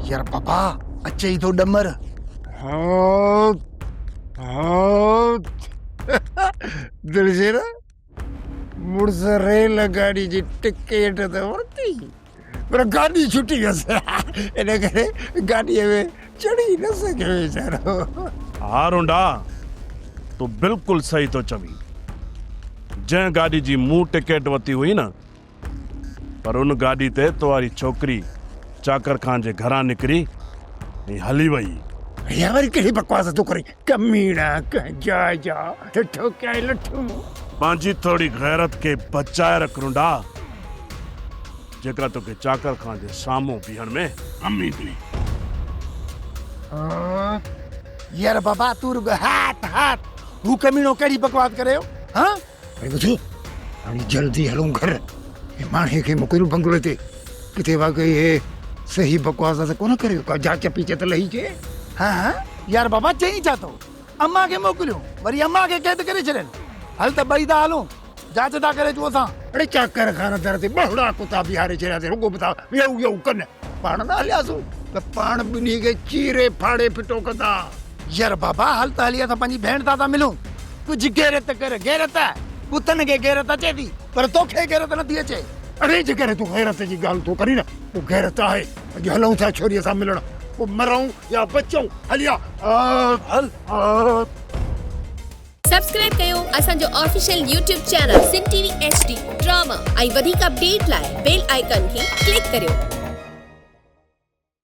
يار بابا اچي ئي ٿو ڏمر. دلشير مڙس ريل گاڏي جي ٽڪيٽ ته ورتي پر گاڏي ڇٽي ويس ان ڪري گاڏيء ۾ چڙهي نه سگهيو ويچارو. ها رونڊا تون بلڪل صحيح ٿو چوين جنهن گاڏي جي مون ٽڪيٽ ورتي هئي نه پر ان گاڏي تي تو واري ڇوڪري چاڪر خان جي گهران نڪري ۽ هلي وئي. يار وري ڪهڙي بڪواس ٿو ڪرين ڪميڻا ڪنهن جاء جا ته ٺوڪيائين لٺون. پنهنجي ٿوري غيرت کي بچائي رک رنڊا جيڪا توکي چاڪر خان جي سامهون بيهڻ ۾ ڪم ايندي. يار بابا تون رڳو هات هات هو ڪميڻو ڪهڙي بڪواس ڪري ويو ها. اڙي ٻڌ، هاڻي جلدي هلون گهر، هي ماڻهي کي موڪليون بنگلي تي، ڪٿي واقعي هي صحيح بڪواس ته ڪونه ڪري ويو، ڪا جاچ پيچ ته لهي اچي. ها ها يار بابا چئين ڇا ٿو، امان کي موڪليون، وري امان کي قيد ڪري ڇڏين، هل ته ٻئي ٿا هلون، جاچ ٿا ڪري اچون اسان. اڙي چاڪر خان در تي ٻهڙا ڪتا بيهاري ڇڏيا اٿئي، رڳو به ٿا يو يو ڪن، پاڻ نه هلياسون ته پاڻ ٻنهي کي چيري ڦاڙي ڦٽو ڪندا. يار بابا هل ته هلي اسان پنهنجي ڀيڻ سان ٿا ملون. ڪجهه غيرت ڪر غيرت. ڪتن کي غيرت اچي ٿي پر توکي غيرت نٿي اچي. اڙي جيڪڏهن تون غيرت جي ڳالهه ٿو ڪرين نه پوء غيرت آهي. اڄ هلون ٿا ڇوريء سان ملڻ پوء مرون يا بچون. هلي آ هل. سبسڪرائب ڪيو اسان جو official YouTube channel Sindh T V H D drama ۽ وڌيڪ اپڊيٽ لاء بيل آئيڪان کي ڪلڪ ڪريو.